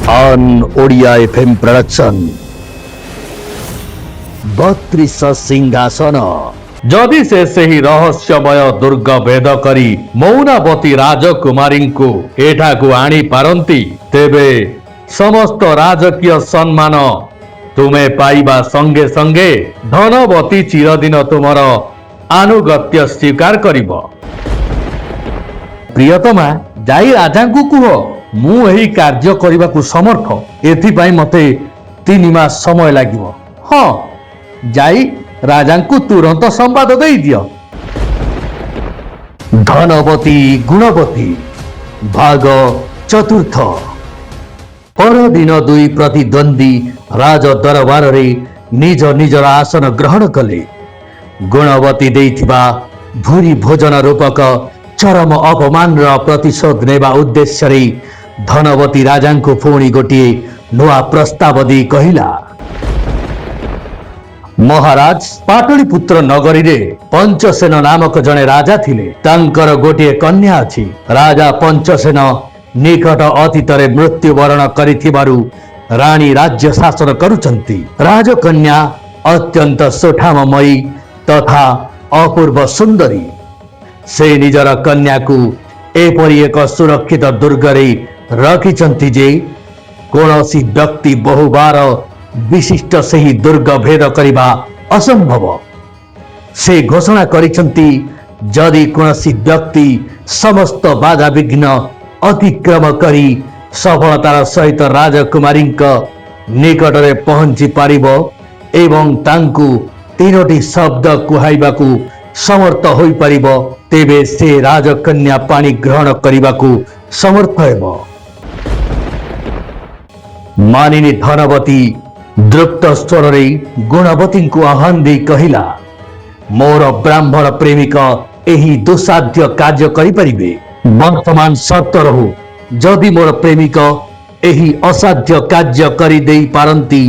An Odia FM production. ବତ୍ରିଶ ସିଂହାସନ। ଯଦି ସେ ସେହି ରହସ୍ୟମୟ ଦୁର୍ଗ ଭେଦ କରି ମୌନାବତୀ ରାଜକୁମାରୀଙ୍କୁ ଏଠାକୁ ଆଣିପାରନ୍ତି, ତେବେ ସମସ୍ତ ରାଜକୀୟ ସମ୍ମାନ ତୁମେ ପାଇବା ସଙ୍ଗେ ସଙ୍ଗେ ଧନବତୀ ଚିରଦିନ ତୁମର ଆନୁଗତ୍ୟ ସ୍ୱୀକାର କରିବ। ପ୍ରିୟତମା, ଯାଇ ରାଜାଙ୍କୁ କୁହ, ମୁଁ ଏହି କାର୍ଯ୍ୟ କରିବାକୁ ସମର୍ଥ। ଏଥିପାଇଁ ମୋତେ 3 ମାସ ସମୟ ଲାଗିବ। ହଁ, ଯାଇ ରାଜାଙ୍କୁ ତୁରନ୍ତ ସମ୍ବାଦ ଦେଇଦିଅ। ଧନବତୀ ଗୁଣବତୀ, ଭାଗ ଚତୁର୍ଥ। ପରଦିନ ଦୁଇ ପ୍ରତିଦ୍ୱନ୍ଦ୍ୱୀ ରାଜ ଦରବାରରେ ନିଜ ନିଜର ଆସନ ଗ୍ରହଣ କଲେ। ଗୁଣବତୀ ଦେଇଥିବା ଭୂରି ଭୋଜନ ରୂପକ ଚରମ ଅପମାନର ପ୍ରତିଶୋଧ ନେବା ଉଦ୍ଦେଶ୍ୟରେ ଧନବତୀ ରାଜାଙ୍କୁ ପୁଣି ଗୋଟିଏ ନୂଆ ପ୍ରସ୍ତାବ ଦେଇ କହିଲା, ମହାରାଜ, ପାଟଳିପୁତ୍ର ନଗରୀରେ ପଞ୍ଚସେନ ନାମକ ଜଣେ ରାଜା ଥିଲେ। ତାଙ୍କର ଗୋଟିଏ କନ୍ୟା ଅଛି। ରାଜା ପଞ୍ଚସେନ ନିକଟ ଅତୀତରେ ମୃତ୍ୟୁବରଣ କରିଥିବାରୁ ରାଣୀ ରାଜ୍ୟ ଶାସନ କରୁଛନ୍ତି। ରାଜକନ୍ୟା ଅତ୍ୟନ୍ତ ସୁଠାମମୟୀ ତଥା ଅପୂର୍ବ ସୁନ୍ଦରୀ। ସେ ନିଜର କନ୍ୟାକୁ ଏପରି ଏକ ସୁରକ୍ଷିତ ଦୁର୍ଗରେ ରଖିଛନ୍ତି ଯେ କୌଣସି ବ୍ୟକ୍ତି ବହୁବାର ବିଶିଷ୍ଟ ସେହି ଦୁର୍ଗ ଭେଦ କରିବା ଅସମ୍ଭବ। ସେ ଘୋଷଣା କରିଛନ୍ତି, ଯଦି କୌଣସି ବ୍ୟକ୍ତି ସମସ୍ତ ବାଧାବିଘ୍ନ ଅତିକ୍ରମ କରି ସଫଳତାର ସହିତ ରାଜକୁମାରୀଙ୍କ ନିକଟରେ ପହଞ୍ଚି ପାରିବ ଏବଂ ତାଙ୍କୁ ତିନୋଟି ଶବ୍ଦ କୁହାଇବାକୁ ସମର୍ଥ ହୋଇପାରିବ, ତେବେ ସେ ରାଜକନ୍ୟା ପାଣି ଗ୍ରହଣ କରିବାକୁ ସମର୍ଥ ହେବ। ମାନିନୀ ଧନବତୀ ଦୃପ୍ତ ସ୍ୱରରେ ଗୁଣବତୀଙ୍କୁ ଆହ୍ୱାନ ଦେଇ କହିଲା, ମୋର ବ୍ରାହ୍ମଣ ପ୍ରେମିକ ଏହି ଦୁଃସାଧ୍ୟ କାର୍ଯ୍ୟ କରିପାରିବେ। ବର୍ତ୍ତମାନ ସର୍ତ୍ତ ରହୁ, ଯଦି ମୋର ପ୍ରେମିକ ଏହି ଅସାଧ୍ୟ କାର୍ଯ୍ୟ କରିଦେଇ ପାରନ୍ତି,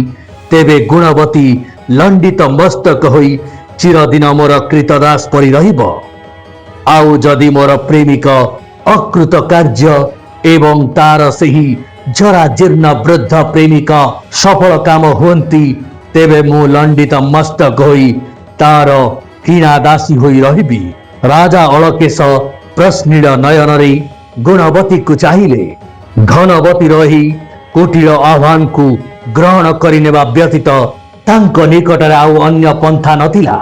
ତେବେ ଗୁଣବତୀ ଲଣ୍ଡିତ ମସ୍ତକ ହୋଇ ଚିରଦିନ ମୋର କ୍ରୀତଦାସ ପରି ରହିବ। ଆଉ ଯଦି ମୋର ପ୍ରେମିକ ଅକୃତ କାର୍ଯ୍ୟ ଏବଂ ତାର ସେହି ଜରାଜୀର୍ଣ୍ଣ ବୃଦ୍ଧ ପ୍ରେମିକ ସଫଳ କାମ ହୁଅନ୍ତି, ତେବେ ମୁଁ ଲଣ୍ଡିତ ମସ୍ତକ ହୋଇ ତାର ହୀନା ଦାସୀ ହୋଇ ରହିବି। ରାଜା ଅଳକେଶ ପ୍ରଶ୍ନିଳ ନୟନରେ ଗୁଣବତୀକୁ ଚାହିଁଲେ। ଧନବତୀର ଏହି କୁଟିଳ ଆହ୍ୱାନକୁ ଗ୍ରହଣ କରିନେବା ବ୍ୟତୀତ ତାଙ୍କ ନିକଟରେ ଆଉ ଅନ୍ୟ ପନ୍ଥା ନଥିଲା।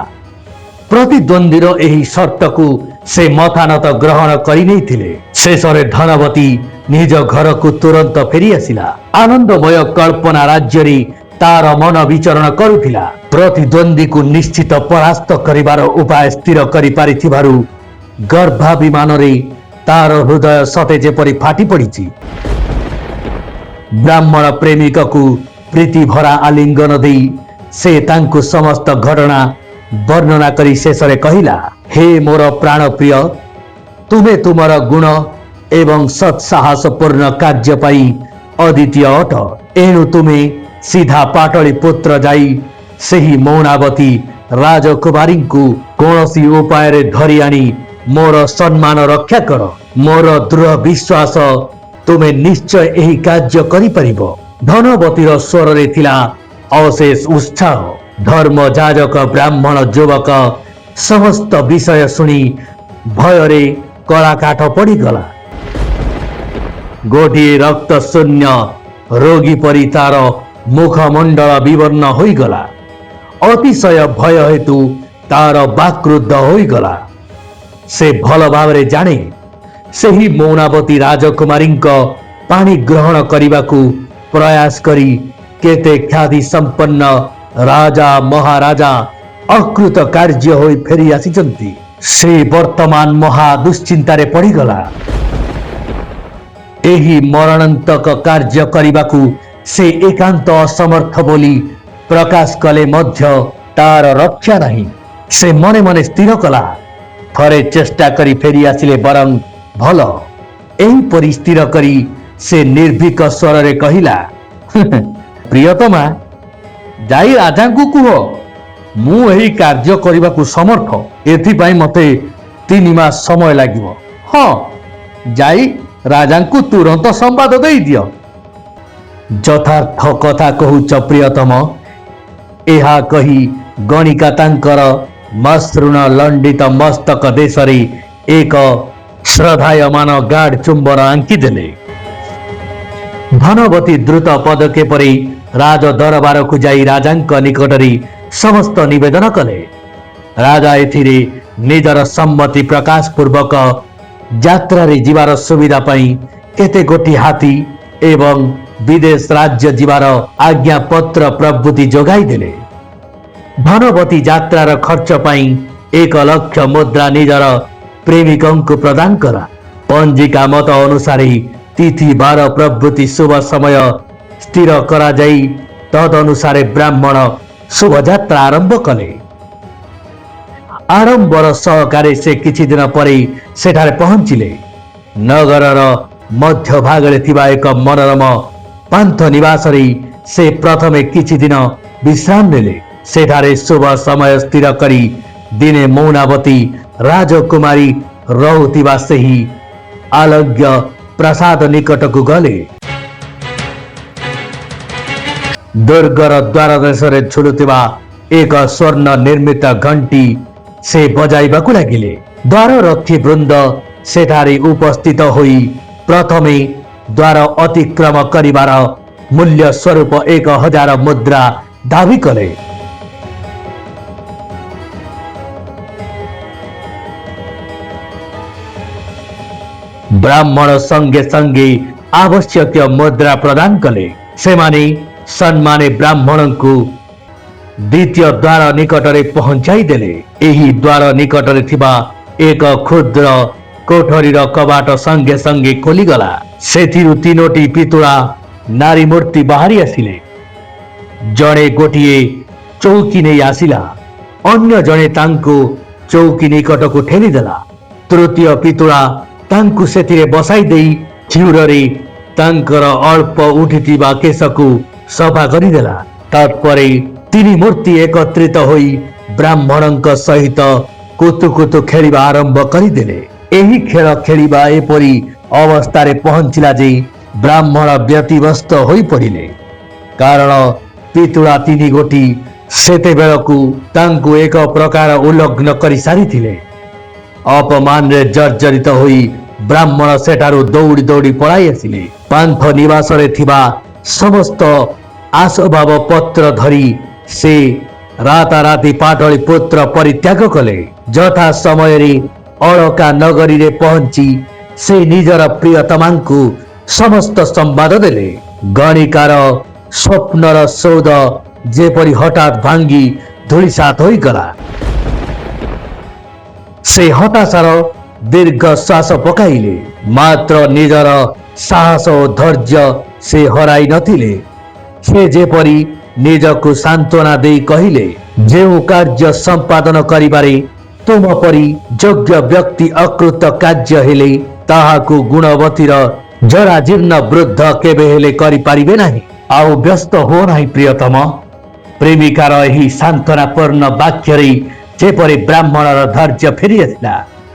ପ୍ରତିଦ୍ୱନ୍ଦ୍ୱୀର ଏହି ସର୍ତ୍ତକୁ ସେ ମଥାନତ ଗ୍ରହଣ କରିନେଇଥିଲେ। ଶେଷରେ ଧନବତୀ ନିଜ ଘରକୁ ତୁରନ୍ତ ଫେରିଆସିଲା। ଆନନ୍ଦମୟ କଳ୍ପନା ରାଜ୍ୟରେ ତାର ମନ ବିଚରଣ କରୁଥିଲା। ପ୍ରତିଦ୍ୱନ୍ଦ୍ୱୀକୁ ନିଶ୍ଚିତ ପରାସ୍ତ କରିବାର ଉପାୟ ସ୍ଥିର କରିପାରିଥିବାରୁ ଗର୍ବାଭିମାନରେ ତାର ହୃଦୟ ସତେ ଯେପରି ଫାଟି ପଡ଼ିଛି। ବ୍ରାହ୍ମଣ ପ୍ରେମିକକୁ ପ୍ରୀତିଭରା ଆଲିଙ୍ଗନ ଦେଇ ସେ ତାଙ୍କୁ ସମସ୍ତ ଘଟଣା ବର୍ଣ୍ଣନା କରି ଶେଷରେ କହିଲା, ହେ ମୋର ପ୍ରାଣପ୍ରିୟ, ତୁମେ ତୁମର ଗୁଣ ଏବଂ ସତ୍ସାହସପୂର୍ଣ୍ଣ କାର୍ଯ୍ୟ ପାଇଁ ଅଦ୍ୱିତୀୟ ଅଟ। ଏଣୁ ତୁମେ ସିଧା ପାଟଳିପୁତ୍ର ଯାଇ ସେହି ମୌନାବତୀ ରାଜକୁମାରୀଙ୍କୁ କୌଣସି ଉପାୟରେ ଧରି ଆଣି ମୋର ସମ୍ମାନ ରକ୍ଷା କର। ମୋର ଦୃଢ଼ ବିଶ୍ୱାସ, ତୁମେ ନିଶ୍ଚୟ ଏହି କାର୍ଯ୍ୟ କରିପାରିବ। ଧନବତୀର ସ୍ୱରରେ ଥିଲା ଅଶେଷ ଉତ୍ସାହ। ଧର୍ମ ଯାଜକ ବ୍ରାହ୍ମଣ ଯୁବକ ସମସ୍ତ ବିଷୟ ଶୁଣି ଭୟରେ କଳାକାଠ ପଡ଼ିଗଲା। ଗୋଟିଏ ରକ୍ତ ଶୂନ୍ୟ ରୋଗୀ ପରି ତାର ମୁଖମଣ୍ଡଳ ବିବର୍ଣ୍ଣ ହୋଇଗଲା। ଅତିଶୟ ଭୟ ହେତୁ ତାର ବାକରୁଦ୍ଧ ହୋଇଗଲା। ସେ ଭଲ ଭାବରେ ଜାଣେ, ସେହି ମୌନାବତୀ ରାଜକୁମାରୀଙ୍କ ପାଣି ଗ୍ରହଣ କରିବାକୁ ପ୍ରୟାସ କରି କେତେ ଖ୍ୟାତି ସମ୍ପନ୍ନ ରାଜା ମହାରାଜା ଅକୃତ କାର୍ଯ୍ୟ ହୋଇ ଫେରି ଆସିଛନ୍ତି। ସେ ବର୍ତ୍ତମାନ ମହା ଦୁଶ୍ଚିନ୍ତାରେ ପଡ଼ିଗଲା। ଏହି ମରଣାନ୍ତକ କାର୍ଯ୍ୟ କରିବାକୁ ସେ ଏକାନ୍ତ ଅସମର୍ଥ ବୋଲି ପ୍ରକାଶ କଲେ ମଧ୍ୟ ତାର ରକ୍ଷା ନାହିଁ। ସେ ମନେ ମନେ ସ୍ଥିର କଲା, ଥରେ ଚେଷ୍ଟା କରି ଫେରି ଆସିଲେ ବରଂ ଭଲ। ଏହିପରି ସ୍ଥିର କରି ସେ ନିର୍ଭୀକ ସ୍ୱରରେ କହିଲା, ପ୍ରିୟତମା, ଯାଇ ରାଜାଙ୍କୁ କୁହ, ମୁଁ ଏହି କାର୍ଯ୍ୟ କରିବାକୁ ସମର୍ଥ। ଏଥିପାଇଁ ମୋତେ 3 ମାସ ସମୟ ଲାଗିବ। ହଁ, ଯାଇ ରାଜାଙ୍କୁ ତୁରନ୍ତ ସମ୍ବାଦ ଦେଇଦିଅ। ଯଥାର୍ଥ କଥା କହୁଛ ପ୍ରିୟତମ। ଏହା କହି ଗଣିକା ତାଙ୍କର ମସୃଣ ଲଣ୍ଡିତ ମସ୍ତକ ଦେଶରେ ଏକ ଶ୍ରଦ୍ଧାୟମାନ ଗାଢ଼ ଚୁମ୍ବନ ଆଙ୍କିଦେଲେ। ଧନବତୀ ଦ୍ରୁତ ପଦକ୍ଷେପରେ ରାଜ ଦରବାରକୁ ଯାଇ ରାଜାଙ୍କ ନିକଟରେ ସମସ୍ତ ନିବେଦନ କଲେ। ରାଜା ଏଥିରେ ନିଜର ସମ୍ମତି ପ୍ରକାଶ ପୂର୍ବକ ଯାତ୍ରାରେ ଯିବାର ସୁବିଧା ପାଇଁ କେତେ ଗୋଟି ହାତୀ ଏବଂ ବିଦେଶ ରାଜ୍ୟ ଯିବାର ଆଜ୍ଞାପତ୍ର ପ୍ରଭୃତି ଯୋଗାଇ ଦେଲେ। ଧନବତୀ ଯାତ୍ରାର ଖର୍ଚ୍ଚ ପାଇଁ 1 ଲକ୍ଷ ମୁଦ୍ରା ନିଜର ପ୍ରେମିକଙ୍କୁ ପ୍ରଦାନ କଲା। ପଞ୍ଜିକା ମତ ଅନୁସାରେ ତିଥି, ବାର ପ୍ରଭୃତି ଶୁଭ ସମୟ ସ୍ଥିର କରାଯାଇ ତଦନୁସାରେ ବ୍ରାହ୍ମଣ ଶୁଭଯାତ୍ରା ଆରମ୍ଭ କଲେ। ଆଡ଼ମ୍ବର ସହକାରେ ସେ କିଛି ଦିନ ପରେ ସେଠାରେ ପହଞ୍ଚିଲେ। ନଗରର ମଧ୍ୟ ଭାଗରେ ଥିବା ଏକ ମନୋରମ ପାନ୍ଥ ନିବାସରେ ସେ ପ୍ରଥମେ କିଛି ଦିନ ବିଶ୍ରାମ ନେଲେ। ସେଠାରେ ଶୁଭ ସମୟ ସ୍ଥିର କରି ଦିନେ ମୌନାବତୀ ରାଜକୁମାରୀ ରହୁଥିବା ସେହି ଆଲଗ୍ୟ ପ୍ରାସାଦ ନିକଟକୁ ଗଲେ। ଦୁର୍ଗର ଦ୍ୱାରଦେଶରେ ଝୁଲୁଥିବା ଏକ ସ୍ୱର୍ଣ୍ଣ ନିର୍ମିତ ଘଣ୍ଟି ସେ ବଜାଇବାକୁ ଲାଗିଲେ। ଦ୍ୱାରରକ୍ଷୀ ବୃନ୍ଦ ସେଠାରେ ଉପସ୍ଥିତ ହୋଇ ପ୍ରଥମେ ଦ୍ୱାର ଅତିକ୍ରମ କରିବାର ମୂଲ୍ୟ ସ୍ୱରୂପ 1000 ମୁଦ୍ରା ଦାବି କଲେ। ବ୍ରାହ୍ମଣ ସଙ୍ଗେ ସଙ୍ଗେ ଆବଶ୍ୟକୀୟ ମୁଦ୍ରା ପ୍ରଦାନ କଲେ। ସେମାନେ ସମ୍ମାନେ ବ୍ରାହ୍ମଣଙ୍କୁ ଦ୍ୱିତୀୟ ଦ୍ୱାର ନିକଟରେ ପହଞ୍ଚାଇ ଦେଲେ। ଏହି ଦ୍ୱାର ନିକଟରେ ଥିବା ଏକ କ୍ଷୁଦ୍ର କୋଠରୀର କବାଟ ସଙ୍ଗେ ସଙ୍ଗେ ଖୋଲିଗଲା। ସେଥିରୁ ତିନୋଟି ପିତୁଳା ନାରୀ ମୂର୍ତ୍ତି ବାହାରି ଆସିଲେ। ଜଣେ ଗୋଟିଏ ଚୌକି ନେଇ ଆସିଲା, ଅନ୍ୟ ଜଣେ ତାଙ୍କୁ ଚୌକି ନିକଟକୁ ଠେଲିଦେଲା। ତୃତୀୟ ପିତୁଳା ତାଙ୍କୁ ସେଥିରେ ବସାଇ ଦେଇ କ୍ଷୁରରେ ତାଙ୍କର ଅଳ୍ପ ଉଠିଥିବା କେଶକୁ ସଫା କରିଦେଲା। ତତ୍ପରେ ତିନି ମୂର୍ତ୍ତି ଏକତ୍ରିତ ହୋଇ ବ୍ରାହ୍ମଣଙ୍କ ସହିତ କୁତୁ କୁତୁ ଖେଳିବା ଆରମ୍ଭ କରିଦେଲେ। ଏହି ଖେଳ ଖେଳିବା ଏପରି ଅବସ୍ଥାରେ ପହଞ୍ଚିଲା ଯେ ବ୍ରାହ୍ମଣ ବ୍ୟତିବ୍ୟସ୍ତ ହୋଇପଡ଼ିଲେ, କାରଣ ପିତୁଳା ତିନି ଗୋଟି ସେତେବେଳକୁ ତାଙ୍କୁ ଏକ ପ୍ରକାର ଉଲଗ୍ନ କରି ସାରିଥିଲେ। ଅପମାନରେ ଜର୍ଜରିତ ହୋଇ ବ୍ରାହ୍ମଣ ସେଠାରୁ ଦୌଡ଼ି ଦୌଡ଼ି ପଳାଇ ଆସିଲେ। ପାନ୍ଥ ନିବାସରେ ଥିବା ସମସ୍ତ ଆସବାବ ପତ୍ର ଧରି ସେ ରାତାରାତି ପାଟଳିପୁତ୍ର ପରିତ୍ୟାଗ କଲେ। ଯଥା ସମୟରେ ଅଳକା ନଗରୀରେ ପହଞ୍ଚି ସେ ନିଜର ପ୍ରିୟତମାଙ୍କୁ ସମସ୍ତ ସମ୍ବାଦ ଦେଲେ। ଗଣିକାର ସ୍ୱପ୍ନର ସୌଧ ଯେପରି ହଠାତ୍ ଭାଙ୍ଗି ଧୂଳିସାତ ହୋଇଗଲା। ସେ ହତାଶାର ଦୀର୍ଘ ଶ୍ୱାସ ପକାଇଲେ। ମାତ୍ର ନିଜର ସାହସ ଓ ଧୈର୍ଯ୍ୟ ସେ ହରାଇ ନଥିଲେ। ସେ ଯେପରି ନିଜକୁ ସାନ୍ତ୍ୱନା ଦେଇ କହିଲେ, ଯେଉଁ କାର୍ଯ୍ୟ ସମ୍ପାଦନ କରିବାରେ ତୁମ ପରି ଯୋଗ୍ୟ ବ୍ୟକ୍ତି ଅକୃତ କାର୍ଯ୍ୟ ହେଲେ, ତାହାକୁ ଗୁଣବତୀର ଜରାଜୀର୍ଣ୍ଣ ବୃଦ୍ଧ କେବେ ହେଲେ କରିପାରିବେ ନାହିଁ। ଆଉ ବ୍ୟସ୍ତ ହୁଅ ନାହିଁ ପ୍ରିୟତମ। ପ୍ରେମିକାର ଏହି ସାନ୍ତ୍ୱନାପୂର୍ଣ୍ଣ ବାକ୍ୟରେ ଯେପରି ବ୍ରାହ୍ମଣର ଧୈର୍ଯ୍ୟ ଫେରିଆସିଲା,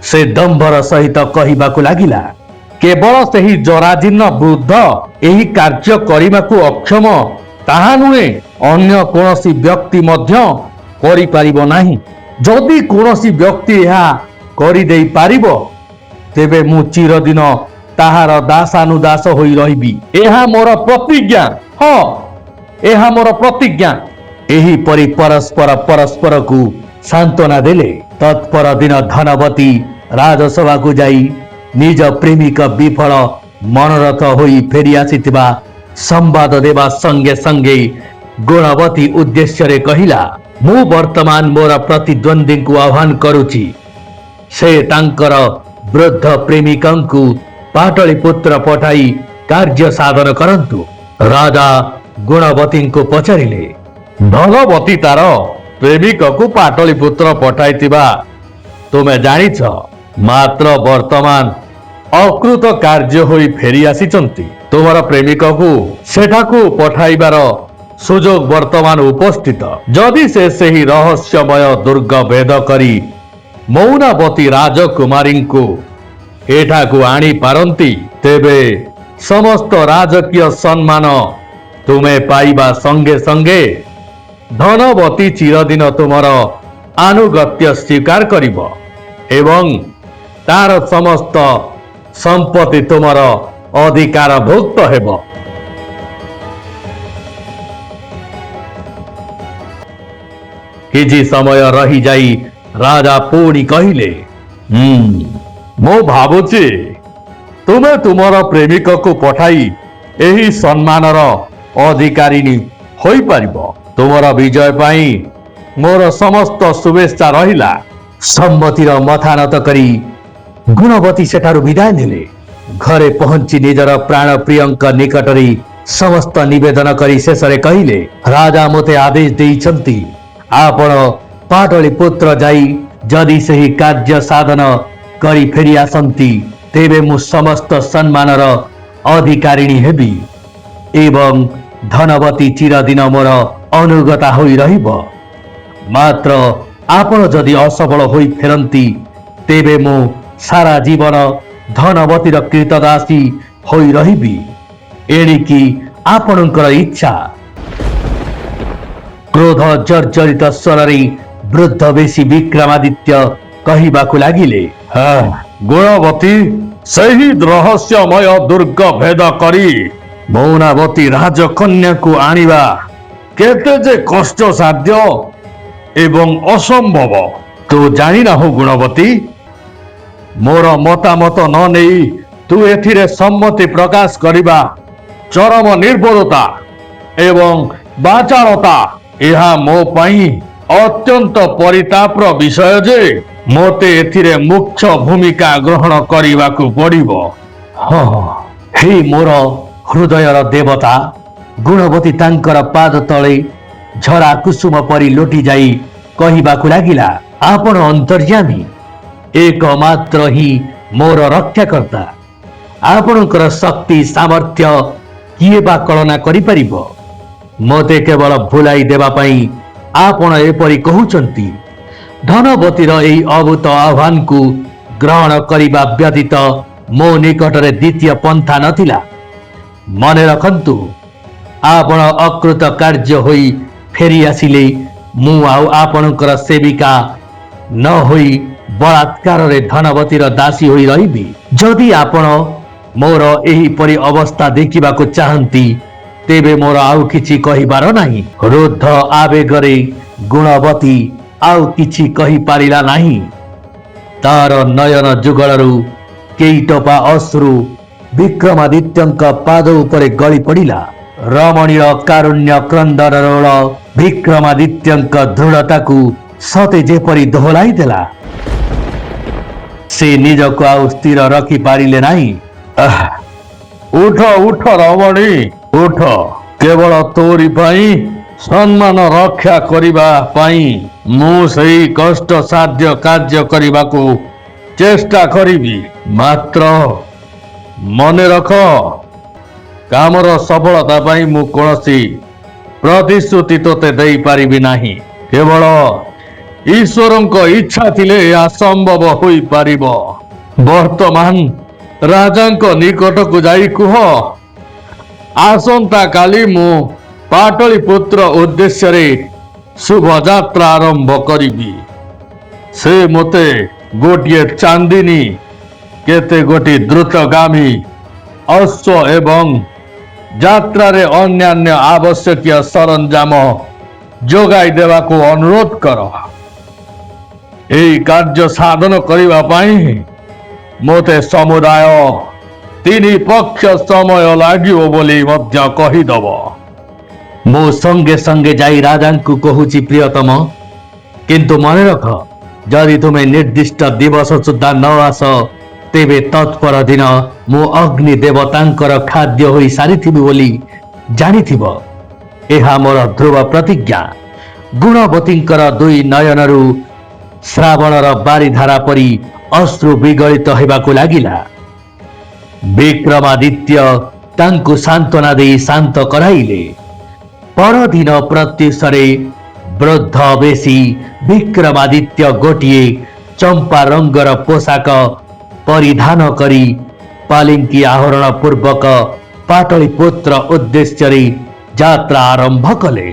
ସେ ଦମ୍ଭର ସହିତ କହିବାକୁ ଲାଗିଲା, କେବଳ ସେହି ଜରାଜୀର୍ଣ୍ଣ ବୃଦ୍ଧ ଏହି କାର୍ଯ୍ୟ କରିବାକୁ ଅକ୍ଷମ ତାହା ନୁହେଁ, ଅନ୍ୟ କୌଣସି ବ୍ୟକ୍ତି ମଧ୍ୟ କରିପାରିବ ନାହିଁ। ଯଦି କୌଣସି ବ୍ୟକ୍ତି ଏହା କରିଦେଇ ପାରିବ, ତେବେ ମୁଁ ଚିରଦିନ ତାହାର ଦାସାନୁଦାସ ହୋଇ ରହିବି। ଏହା ମୋର ପ୍ରତିଜ୍ଞା। ହଁ, ଏହା ମୋର ପ୍ରତିଜ୍ଞା। ଏହିପରି ପରସ୍ପର ପରସ୍ପରକୁ ସାନ୍ତ୍ୱନା ଦେଲେ। ତତ୍ପର ଦିନ ଧନବତୀ ରାଜସଭାକୁ ଯାଇ ନିଜ ପ୍ରେମିକ ବିଫଳ ମନୋରଥ ହୋଇ ଫେରି ଆସିଥିବା ସମ୍ବାଦ ଦେବା ସଙ୍ଗେ ସଙ୍ଗେ ଗୁଣବତୀ ଉଦ୍ଦେଶ୍ୟରେ କହିଲା, ମୁଁ ବର୍ତ୍ତମାନ ମୋର ପ୍ରତିଦ୍ୱନ୍ଦ୍ୱୀଙ୍କୁ ଆହ୍ୱାନ କରୁଛି। ସେ ତାଙ୍କର ବୃଦ୍ଧ ପ୍ରେମିକଙ୍କୁ ପାଟଳିପୁତ୍ର ପଠାଇ କାର୍ଯ୍ୟ ସାଧନ କରନ୍ତୁ। ରାଜା ଗୁଣବତୀଙ୍କୁ ପଚାରିଲେ, ଧନବତୀ ତାର ପ୍ରେମିକକୁ ପାଟଳିପୁତ୍ର ପଠାଇଥିବା ତୁମେ ଜାଣିଛ, ମାତ୍ର ବର୍ତ୍ତମାନ ଅକୃତ କାର୍ଯ୍ୟ ହୋଇ ଫେରି ଆସିଛନ୍ତି। ତୁମର ପ୍ରେମିକକୁ ସେଠାକୁ ପଠାଇବାର ସୁଯୋଗ ବର୍ତ୍ତମାନ ଉପସ୍ଥିତ। ଯଦି ସେ ସେହି ରହସ୍ୟମୟ ଦୁର୍ଗ ଭେଦ କରି ମୌନାବତୀ ରାଜକୁମାରୀଙ୍କୁ ଏଠାକୁ ଆଣିପାରନ୍ତି, ତେବେ ସମସ୍ତ ରାଜକୀୟ ସମ୍ମାନ ତୁମେ ପାଇବା ସଙ୍ଗେ ସଙ୍ଗେ ଧନବତୀ ଚିରଦିନ ତୁମର ଆନୁଗତ୍ୟ ସ୍ୱୀକାର କରିବ ଏବଂ ତାର ସମସ୍ତ ସମ୍ପତ୍ତି ତୁମର ଅଧିକାରଭୁକ୍ତ ହେବ। କିଛି ସମୟ ରହିଯାଇ ରାଜା ପୁଣି କହିଲେ, ହୁଁ ମୁଁ ଭାବୁଛି ତୁମେ ତୁମର ପ୍ରେମିକକୁ ପଠାଇ ଏହି ସମ୍ମାନର ଅଧିକାରିଣୀ ହୋଇପାରିବ। ତୁମର ବିଜୟ ପାଇଁ ମୋର ସମସ୍ତ ଶୁଭେଚ୍ଛା ରହିଲା। ସମ୍ମତିର ମଥାନତ କରି ଗୁଣବତୀ ସେଠାରୁ ବିଦାୟ ନେଲେ। ଘରେ ପହଞ୍ଚି ନିଜର ପ୍ରାଣପ୍ରିୟଙ୍କ ନିକଟରେ ସମସ୍ତ ନିବେଦନ କରି ଶେଷରେ କହିଲେ, ରାଜା ମୋତେ ଆଦେଶ ଦେଇଛନ୍ତି, ଆପଣ ପାଟଳିପୁତ୍ର ଯାଇ ଯଦି ସେହି କାର୍ଯ୍ୟ ସାଧନ କରି ଫେରି ଆସନ୍ତି, ତେବେ ମୁଁ ସମସ୍ତ ସମ୍ମାନର ଅଧିକାରିଣୀ ହେବି ଏବଂ ଧନବତୀ ଚିରଦିନ ମୋର ଅନୁଗତା ହୋଇ ରହିବ। ମାତ୍ର ଆପଣ ଯଦି ଅସଫଳ ହୋଇ ଫେରନ୍ତି, ତେବେ ମୁଁ ସାରା ଜୀବନ ଧନବତୀର କୃତଦାସୀ ହୋଇ ରହିବି। ଏଣିକି ଆପଣଙ୍କର ଇଚ୍ଛା। କ୍ରୋଧ ଜର୍ଜରିତ ସ୍ୱରରେ ବୃଦ୍ଧ ବେଶୀ ବିକ୍ରମାଦିତ୍ୟ କହିବାକୁ ଲାଗିଲେ, ହଁ, ଗୁଣବତୀ, ସେହି ରହସ୍ୟମୟ ଦୁର୍ଗ ଭେଦ କରି ମୌନାବତୀ ରାଜକନ୍ୟାକୁ ଆଣିବା କେତେ ଯେ କଷ୍ଟସାଧ୍ୟ ଏବଂ ଅସମ୍ଭବ ତୁ ଜାଣିନାହୁଁ। ଗୁଣବତୀ, ମୋର ମତାମତ ନ ନେଇ ତୁ ଏଥିରେ ସମ୍ମତି ପ୍ରକାଶ କରିବା ଚରମ ନିର୍ବୋଧତା ଏବଂ ବାଚାଳତା। ଏହା ମୋ ପାଇଁ ଅତ୍ୟନ୍ତ ପରିତାପର ବିଷୟ ଯେ ମୋତେ ଏଥିରେ ମୁଖ୍ୟ ଭୂମିକା ଗ୍ରହଣ କରିବାକୁ ପଡ଼ିବ। ହଁ, ହେ ମୋର ହୃଦୟର ଦେବତା! ଗୁଣବତୀ ତାଙ୍କର ପାଦ ତଳେ ଝରା କୁସୁମ ପରି ଲୋଟି ଯାଇ କହିବାକୁ ଲାଗିଲା, ଆପଣ ଅନ୍ତର୍ଯ୍ୟାମୀ, ଏକମାତ୍ର ହିଁ ମୋର ରକ୍ଷାକର୍ତ୍ତା। ଆପଣଙ୍କର ଶକ୍ତି ସାମର୍ଥ୍ୟ କିଏ ବା କଳନା କରିପାରିବ? ମୋତେ କେବଳ ଭୁଲାଇ ଦେବା ପାଇଁ ଆପଣ ଏପରି କହୁଛନ୍ତି। ଧନବତୀର ଏହି ଅଭୂତ ଆହ୍ୱାନକୁ ଗ୍ରହଣ କରିବା ବ୍ୟତୀତ ମୋ ନିକଟରେ ଦ୍ୱିତୀୟ ପନ୍ଥା ନଥିଲା। ମନେ ରଖନ୍ତୁ, ଆପଣ ଅକୃତ କାର୍ଯ୍ୟ ହୋଇ ଫେରି ଆସିଲେ ମୁଁ ଆଉ ଆପଣଙ୍କର ସେବିକା ନ ହୋଇ ବଳାତ୍କାରରେ ଧନବତୀର ଦାସୀ ହୋଇ ରହିବି। ଯଦି ଆପଣ ମୋର ଏହିପରି ଅବସ୍ଥା ଦେଖିବାକୁ ଚାହାନ୍ତି, ତେବେ ମୋର ଆଉ କିଛି କହିବାର ନାହିଁ। ରୁଦ୍ଧ ଆବେଗରେ ଗୁଣବତୀ ଆଉ କିଛି କହିପାରିଲା ନାହିଁ। ତାର ନୟନ ଯୁଗଳରୁ କେଇ ଟୋପା ଅଶ୍ରୁ ବିକ୍ରମାଦିତ୍ୟଙ୍କ ପାଦ ଉପରେ ଗଳି ପଡ଼ିଲା। ରମଣୀର କାରୁଣ୍ୟ କ୍ରନ୍ଦନର ରୋଳ ବିକ୍ରମାଦିତ୍ୟଙ୍କ ଦୃଢ଼ତାକୁ ସତେ ଯେପରି ଦୋହଲାଇ ଦେଲା। ସେ ନିଜକୁ ଆଉ ସ୍ଥିର ରଖିପାରିଲେ ନାହିଁ। ଆଃ, ଉଠ ଉଠ ରମଣୀ, ଉଠ। କେବଳ ତୋରି ପାଇଁ, ସମ୍ମାନ ରକ୍ଷା କରିବା ପାଇଁ ମୁଁ ସେଇ କଷ୍ଟସାଧ୍ୟ କାର୍ଯ୍ୟ କରିବାକୁ ଚେଷ୍ଟା କରିବି। ମାତ୍ର ମନେ ରଖ, କାମର ସଫଳତା ପାଇଁ ମୁଁ କୌଣସି ପ୍ରତିଶ୍ରୁତି ତୋତେ ଦେଇପାରିବି ନାହିଁ। କେବଳ ଈଶ୍ୱରଙ୍କ ଇଚ୍ଛା ଥିଲେ ଏହା ସମ୍ଭବ ହୋଇପାରିବ। ବର୍ତ୍ତମାନ ରାଜାଙ୍କ ନିକଟକୁ ଯାଇ କୁହ, ଆସନ୍ତା କାଲି ମୁଁ ପାଟଳିପୁତ୍ର ଉଦ୍ଦେଶ୍ୟରେ ଶୁଭଯାତ୍ରା ଆରମ୍ଭ କରିବି। ସେ ମୋତେ ଗୋଟିଏ ଚାନ୍ଦିନୀ, କେତେ ଗୋଟି ଦ୍ରୁତଗାମୀ ଅଶ୍ୱ ଏବଂ ଯାତ୍ରାରେ ଅନ୍ୟାନ୍ୟ ଆବଶ୍ୟକୀୟ ସରଞ୍ଜାମ ଯୋଗାଇ ଦେବାକୁ ଅନୁରୋଧ କର। ଏହି କାର୍ଯ୍ୟ ସାଧନ କରିବା ପାଇଁ ମୋତେ ସମୁଦାୟ 3 ପକ୍ଷ ସମୟ ଲାଗିବ ବୋଲି ମଧ୍ୟ କହିଦବ। ମୁଁ ସଙ୍ଗେ ସଙ୍ଗେ ଯାଇ ରାଜାଙ୍କୁ କହୁଛି ପ୍ରିୟତମ। କିନ୍ତୁ ମନେ ରଖ, ଯଦି ତୁମେ ନିର୍ଦ୍ଦିଷ୍ଟ ଦିବସ ସୁଦ୍ଧା ନ ଆସ, ତେବେ ତତ୍ପର ଦିନ ମୁଁ ଅଗ୍ନି ଦେବତାଙ୍କର ଖାଦ୍ୟ ହୋଇ ସାରିଥିବି ବୋଲି ଜାଣିଥିବ। ଏହା ମୋର ଧ୍ରୁବ ପ୍ରତିଜ୍ଞା। ଗୁଣବତୀଙ୍କର ଦୁଇ ନୟନରୁ ଶ୍ରାବଣର ବାରିଧାରା ପରି ଅଶ୍ରୁ ବିଗଳିତ ହେବାକୁ ଲାଗିଲା। ବିକ୍ରମାଦିତ୍ୟ ତାଙ୍କୁ ସାନ୍ତ୍ୱନା ଦେଇ ଶାନ୍ତ କରାଇଲେ। ପରଦିନ ପ୍ରତ୍ୟୁଷରେ ବୃଦ୍ଧ ବେଶୀ ବିକ୍ରମାଦିତ୍ୟ ଗୋଟିଏ ଚମ୍ପା ରଙ୍ଗର ପୋଷାକ ପରିଧାନ କରି ପାଲିଙ୍କି ଆରୋହଣ ପୂର୍ବକ ପାଟଳିପୁତ୍ର ଉଦ୍ଦେଶ୍ୟରେ ଯାତ୍ରା ଆରମ୍ଭ କଲେ।